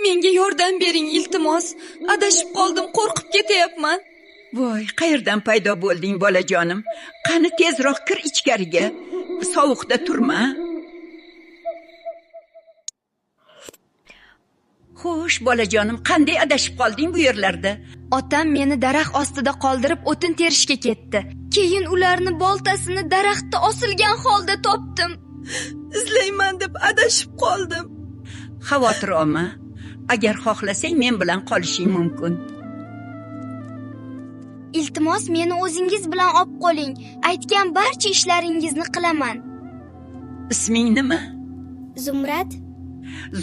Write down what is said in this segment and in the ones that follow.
Menga yordam bering, iltimos. Adashib qoldim, qo'rqib ketyapman. Voy, qayerdan paydo bo'lding, bolajonim? Qani tezroq kir ichkariga. Sovuqda turma. Xo'sh, bolajonim, qanday adashib qolding bu yerlarda? Otam meni daraxt ostida qoldirib o'tin terishga ketdi. Keyin ularni boltasini daraxtda osilgan holda topdim. Izlayman deb adashib qoldim. Xavotir olma. Agar xohlasang men bilan qolishing mumkin. Iltimos, meni o'zingiz bilan olib qoling. Aytgan barcha ishlaringizni qilaman. Isming nima? Zumrad.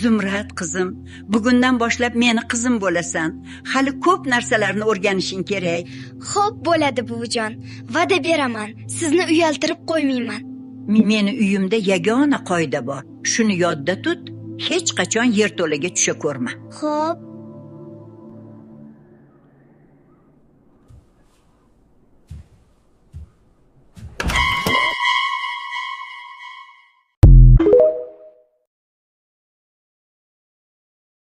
Zumrad qizim, bugundan boshlab meni qizim bo'lasan. Hali ko'p narsalarni o'rganishing kerak. Xo'p, bo'ladi buvijon. Va'da beraman, sizni uyaltirib qo'ymayman. Meni uyimda yagona qoida bor. Shuni yodda tut, hech qachon yerto'laga tusha ko'rma. Xo'p.